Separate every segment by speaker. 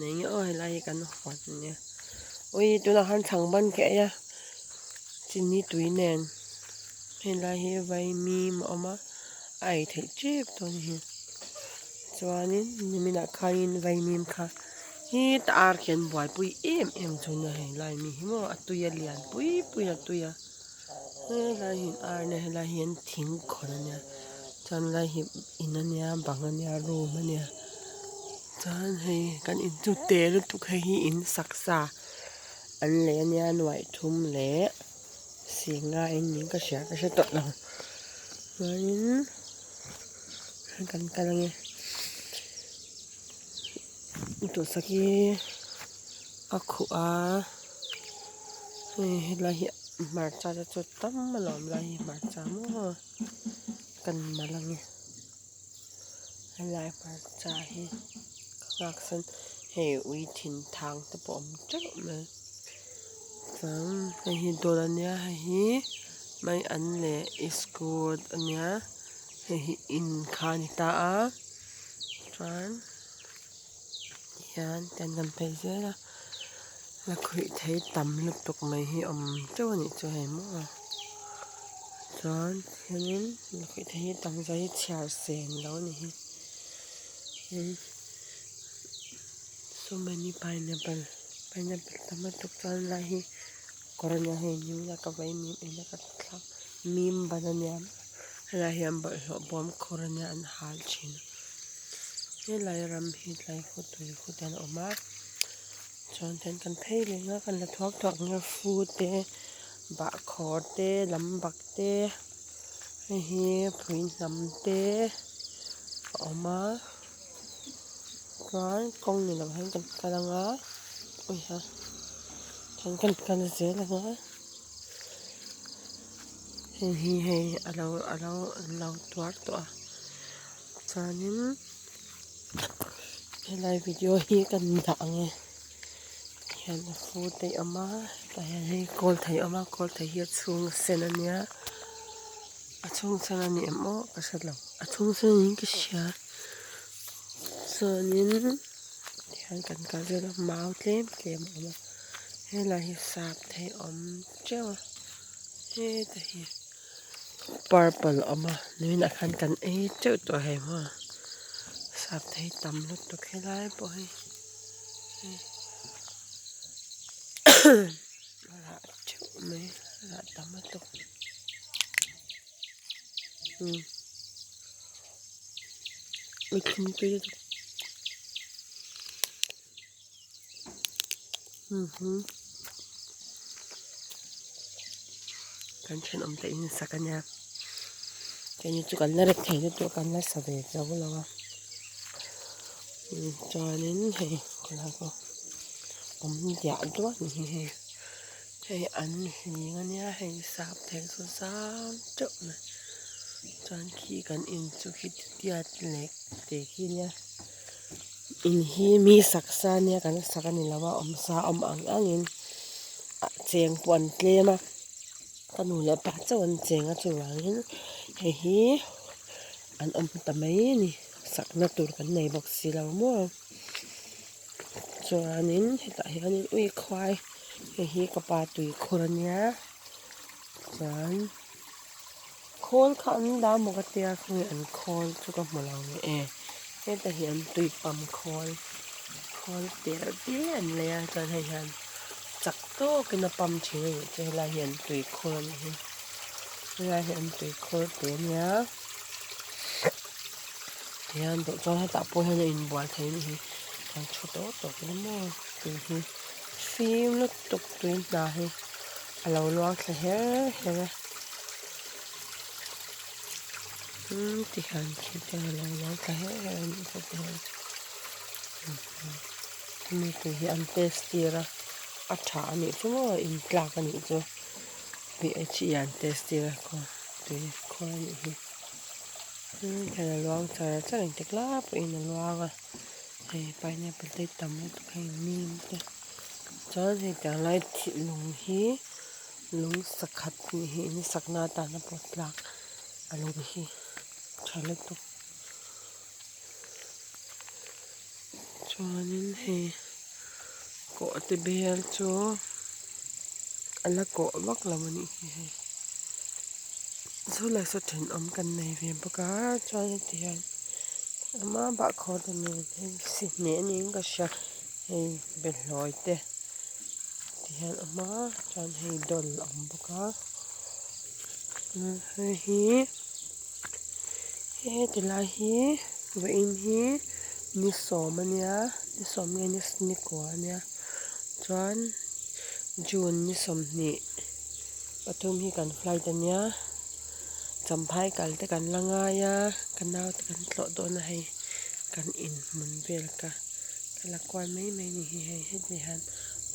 Speaker 1: Nei nge aw helai hi kan huan ania ui tunah khan chhang ban ka ei a chini tui nen helai hi vaimim a awm a a ei theih tep dawn a ni chuanin niminah khanin vaimim kha heta ar khi an buaipui em em chu nia helai mi hi maw a tui a lian pui pui a tui a helai hi ar nia helai hi an thing khawn ania chuan helai hi in ania bang ania room ania. Chuan hei kan in chu te lutuk hei hi in sak sa an lei ania nuaih thum leh singa in niin ka hria ka hre tawh lo chuanin kan kal ange duhsak hi a khuh a hei helai hi hmarcha te chu tam alawm lai hi hmarcha maw kan mal ange. Helai hmarcha hi ka nghak sawn hei ui thin thang te pawh a awm teuh mai chuan hei hi dawr ania hei hi mai an leh iskut ania hei hi in kha a ni ta a chuan tihian kan han phei zel a lakhuih thei tam lutuk mai hi a awm teuh a nih chu hei maw chuan hianin lakhuih thei hi tam zai hi chhiar sen lo a ni hi so many pineapple pineapple tam lutuk chuan lai hi kawr ania hei nimin a ka vei mim eng a ka thlak mim ban ania helai hian bawlhhlawh bawm khawr ania an hal thin a helai ram hi tlai khaw tui khaw te an awm a chuan tian kan phei leh nga kan la thuak thuak anga fu te bahkhawr te lam bak te hei hi phui hnam te a awm a chuan kawng ni lo hian kan kal anga uiha chuan kan kal zel anga hei hi hei alo alo an lo tuar tawh a chuanin helai video hi kan dah ang e hian a fur te a awm a tah hian hei kawl thei a awm a kawl thei hi a chhung sen a nia a chhung sen a ni em aw ka hre lo a chhung sen niin ka hria chuanin tihian kan kal zel a mau tlem tlem a awm a helai hi sap thei a awm teuh a heta hi. Purple a awm a nimin ah khan kan ei teuh tawh hei maw sap thei tam lutuk helai pawh hi a rah teuh mai a rah tam lutuk umm thingpui lutuk Kan thenawm te in sak ania keini chu kan la rek thei lutuk a kan la sa ve zo lo a chuanin hei khawlai pawh awm diah duah a ni hi hei hei an hling ania hei sap thei chu zam teuh mai chuan khi kan in chu khi tiat leh te khi nia. In hi mi sak sa nia kan sak a ni lo a awm sa awm ang angin ah cheng pawh an tlem a ka nu leh pa chauh an cheng a chuvangin hei hi an awm ta mai a ni sakna tur kan nei bawk si lo maw chuanin hetah hianin ui khuai hei hi ka pa tui khur a nia chuan. Khawl kha an dah maw ka tia khawnge an khawl chu ka hmu lo nge e heta hi an tui pump khawl khawl tel te an lei a chuan hei hian chak tawkin a pump thin a nih chu helai hi an tui khur a nih hi helai hi an tui khur te a nia tihian duh chuan hetah pawh hian a inbual thei a nih hi kan thu tawk tawk ila maw tui hi fim lutuk tui hna hi a lo luang thla her her a. Umm tihian khi te a lo luang thla her her a nih chu tihian hemi tui hi an test tir a a tha a nih chu maw in tlak a nih chu ph e an test tir a tui khawl a nih hi tihian a luang char char engtik lai pawhin a luang a hei pineapple te hi tam lutuk hei neem te chuan hei tiang lai thih lung hi. Lung sakhat tih hi in sakna atana pawh tlak a lung hi tha lutuk chuanin hei. Kawhte bel chu a la kawh vak lo a nih hi hei saw lai saw thenawm kan nei ve bawk a chuan heti hian ama bahkhawr te nen hei sihhneh niin ka hria hei behlawi te ti hian a awm a chuan hei dawl a awm bawk a hei hi heti lai hi vawiin hi ni sawm ania ni sawm nge ni kua ania chuan june ni 20 pathum hi kan flight ania champhai kal te kan la ngai a ka nau te kan tlawh dawn a hei kan inhmun vel ka ka la kual mai mai a ni hi hei heti hian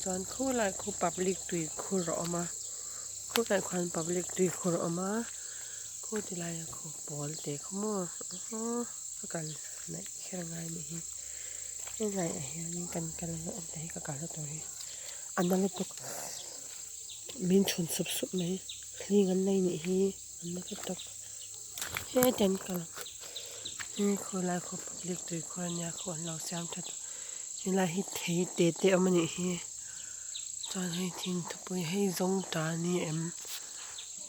Speaker 1: chuan khulai khu public tui khur a awm a khulai khuan public tui khur a awm a khu ti laiah khu pawl te kha maw ka kal hnaih kher a ngai a nih hi helaiah hianin kan kal a awm te hi ka kalna tur hi a na lutuk min chhun sup sup mai hling an nei nih hi an na lutuk heti an kal ang khawlai khaw public tui khur ania khu an lo siam tha tawh helai hi thei te te a awm a nih hi chuan hei thingthupui hei zawng ta a ni em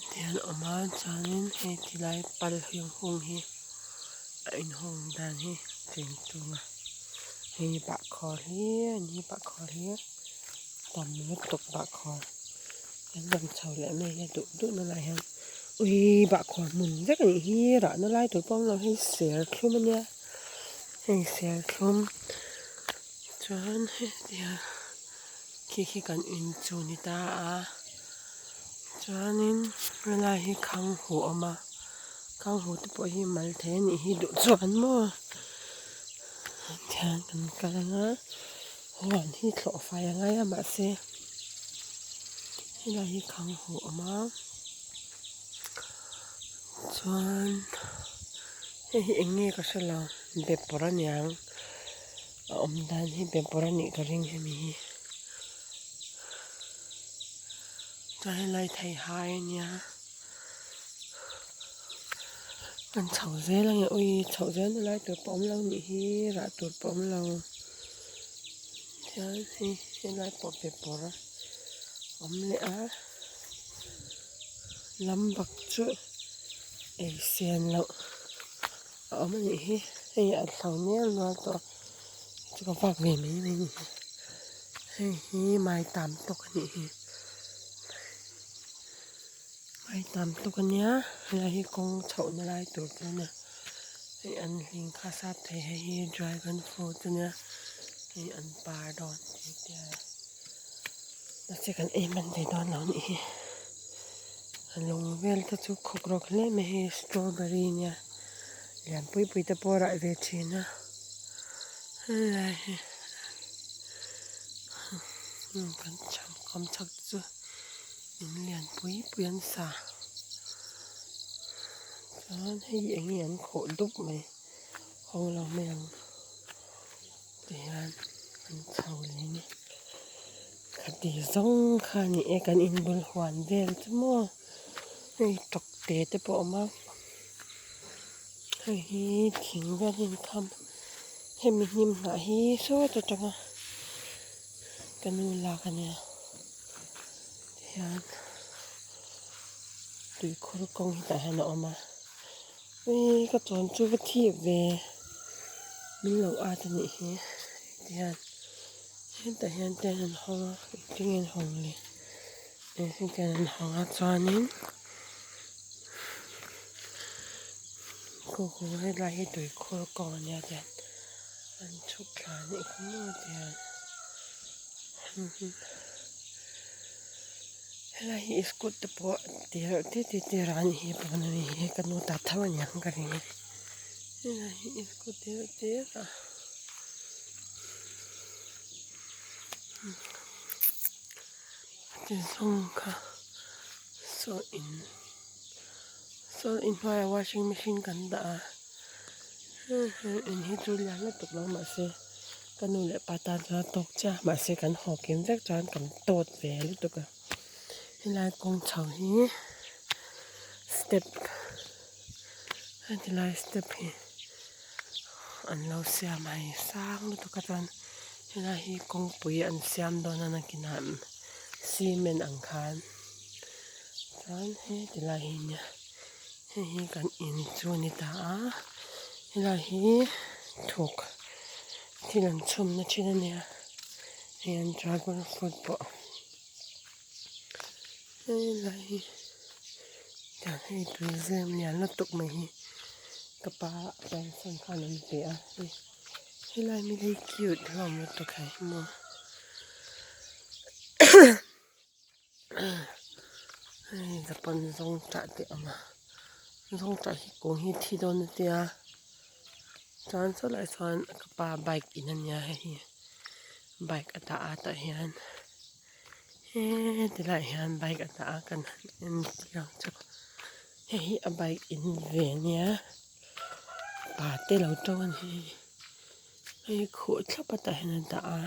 Speaker 1: te an awm a chuanin hei ti lai pal hung hi a inhung dan hi cheng chung a hei bahkhawr hlir a ni bahkhawr hlir tam lutuk bahkhawr an rawn chho leh mai a duh duh na lai hian ui bahkhawr hmun vek a nih hi rahna lai tur pawh a awm lo hei serthlum a nia hei serthlum chuan hetia khi khi kan in chu ni ta a chuanin helai hi khang huh a awm a khang huh te pawh hi mal thei a nih hi duh chuan maw tihian kan kal anga huan hi thlawh fai a ngai a mahse helai hi khang huh a awm a chuan hei hi eng nge ka hre lo bepawr a niang a awm dan hi bepawr a nih ka ring hemi hi chuan helai theihai a nia an chho zel a nge ui chhoh zel na lai tur pawh a awm lo nih hi rah tur pawh a awm lo chuan hei helai pawh bepawr a awm leh a lam bak chu ei sen loh a awm a nih hi hei a thlo nel nual tawh a chu ka vak ve mai mai a ni hi hei hi maitam tawk a nih hi maitam tawk a nia helai hi kawng chhoh na lai tur chu a nia hei an hling kha sap thei hei hi dragon fruit a nia hei an par dawn tih te a mahse kan ei hman ve dawn lo a nih hi a lung vel te chu khawk rawk hle mai hei strawberry nia lian pui pui te pawh a rah ve thin a helai hi kan cham kawm chhak te chu in lian pui pui an sa chuan hei eng nge an khawh dup mai ho lo mai ang. Tihian an chho leh a ni. Khati zawng kha a ni e kan inbul huan vel chu maw hei tawk te te pawh a awm a hei hi thing vel hi an kham hemi hnim hnah hi sawt atanga ka nu lak a nia tihian tuikhur kawng hi tah hian a awm a. Ui ka chuan chu va thip ve min lo at a nih hi tihian hetah hian te an hawng a engtin nge an hawng le hetiang an hawng a chuanin khu helai hi tuikhur kawng a nia tihian an chhuk thla a nih kha maw tihian. Helai hi iskut te pawh tih reuh te te te rah anih hi pawn a ni hi ka nu ta tho aniang ka ring helai hi iskut te reuh te rah ti zawng kha saw in saw in hnuaiah washing machine kan dah a in hi chu lian lutuk lo mahse. Ka nu leh pa tan chuan a tawk chiah a mahse kan haw kim vek chuan kan tawt ve lutuk a helai kawng chho hi step heti lai step hi an lo siam a hei sang lutuk a chuan. Helai hi kawngpui an siam dawn a nakinah cement ang khan chuan heti lai hi nia hei hi kan in chu a ni ta a helai hi thuk thil an chhumna thin a nia hei an dragon fruit pawh helai hi tiang hei tui zem lian lutuk mai hi ka pa pension khan an pe a hei. Helai mi hi cute hlawm lutuk hei maw hei japan zawng tah te a awm a zawng tah hi kawng hi thi dawn a tia chuan sawtlaiah chuan ka pa bike in a nia hei hi bike a dah a tah hian heti laiah hian bike a dah a kan han en chiang chu hei hi a bike in ve a nia. Pa te lo tawng a ni hei khuh thlap a tah hian a dah a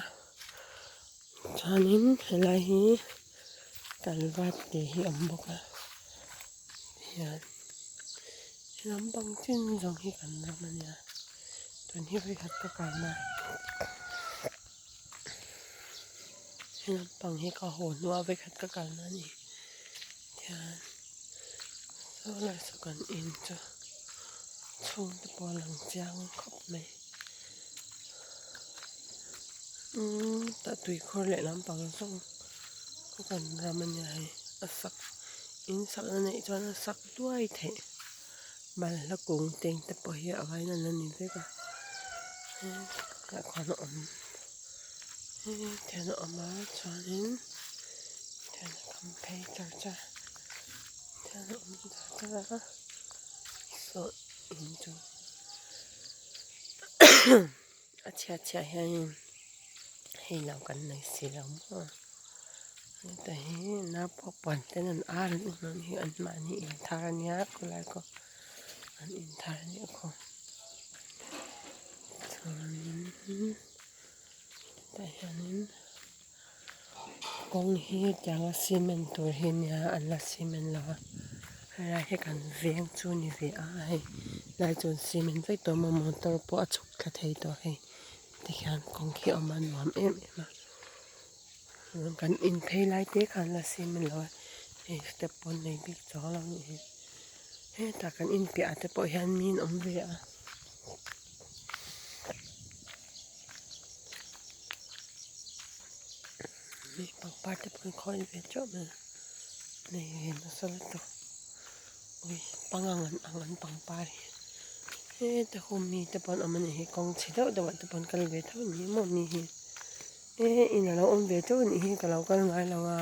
Speaker 1: chuanin helai hi kalvat tih hi a awm bawk a hian he lampang chin zawng hi kan ram a nia tun hi vawikhat ka kalna he lampang hi ka haw hnuah vawikhat ka kalna a ni tihian. Saw lai saw kan in chu chhungte pawh a lang chiang khawp mai umm tah tuikhur leh lampang zawng khaw kan ram a nia hei a sak in sakna neih chuan a sak duai theih balhla kung teng te pawh hi a vain an la ni vek a tah khuan a awm hetiang a awm a chuanin tihian a kam phei char char. Thil a awm dar dar a saw in chu a chhiat chhiah hianin hei lo kan nei si lo maw heta hi naupang ten an ar an awm hi an mahni inthar a nia khawlai pawh an inthar a nih khaw chuanin tah hianin. Kawng hi tianga cement tur hi nia an la cement lo a helai hi kan veng chu ni ve a hei lai chuan cement vek tawh maw motor pawh a chhuk thla thei tawh hei tikhian kawng khi a awm a nuam em em a kan in phei lai te khan la cement lo a hei step pawh an nei bik chuang lo a nih hi hetah kan in piah ah te pawh hian mi an awm ve a. Mi pangpar te pawh an khawi ve teuh mai a nei ve nasa lutuk ui pangang an ang an pangpar hi heta ho mi te pawh an awm a nih hi kawng chhe deuh deuh ah te pawh an kal ve tho a ni maw mi hi e in alo awm ve teuh a nih hi ka lo kal ngai lo a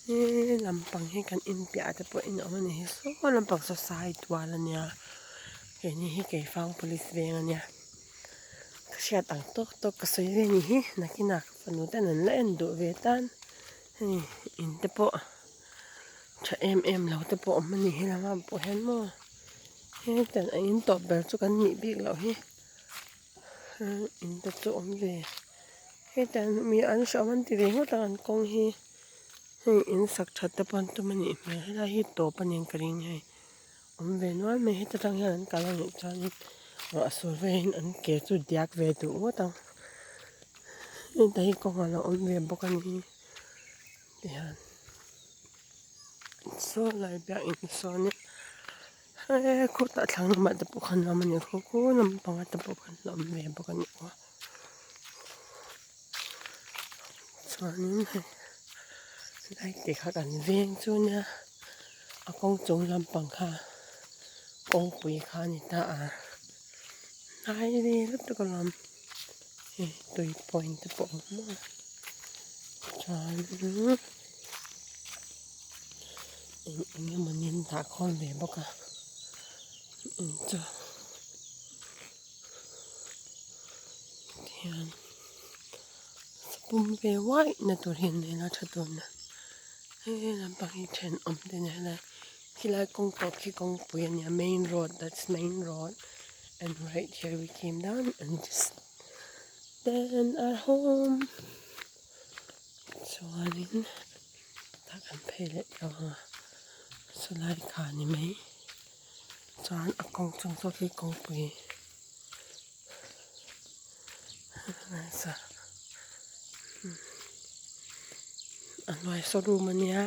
Speaker 1: he lampang hi kan in piah ah te pawh in awm a nih hi saw lampang saw sai tual a nia keini hi keifang police veng a nia. Ka hriat ang tawk tawk ka sawi ve ni hi nakinah ka fanu ten an la en duh ve tan hei in te pawh tha em em lo te pawh awm a ni helam ah pawh hian maw hetiang a in tawp ber chu kan nih bik loh hi in te chu awm ve hetiang mi an hreawm an ti ve ngawt ang an kawng hi hei in sak that te pawh an tum a nih hmel helai hi tawp a nia ka ring hei. Awm ve nual mai heta tang hian an kal a nih chuanin ruah sur vein an ke chu diak ve duh ngawt ang heta hi kawng alo awm ve bawk a ni tihian saw lai biakinn sawn in he khutah thlang lamah te pawh khan a awm a ni khu khu lampangah te pawh khan a awm ve bawk a ni aw chuanin hei lai te kha kan veng chu nia. A kawng chung lampang kha kawngpui kha a ni ta a hnai ve lutuk alawm hei tui point te pawh a awm a chuanin eng eng emawni an dah khawm ve bawk a in chu tihian pum ve uaih na tur hi an nei la tha tur nia. Hei lampang hi thenawm te nia helai khilai kawng tawp khi kawngpui a nia main road that's main road and right here we came down and just then our home chuanin tah kan phei leh tawh ang a sawlai kha a ni mai chuan a kawng chung saw khi kawngpui. A hnuai saw room ania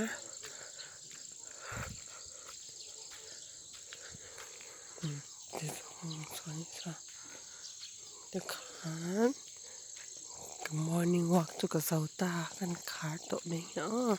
Speaker 1: tikhan ka morning walk chu ka zo ta kan khar tawh mai hi aw.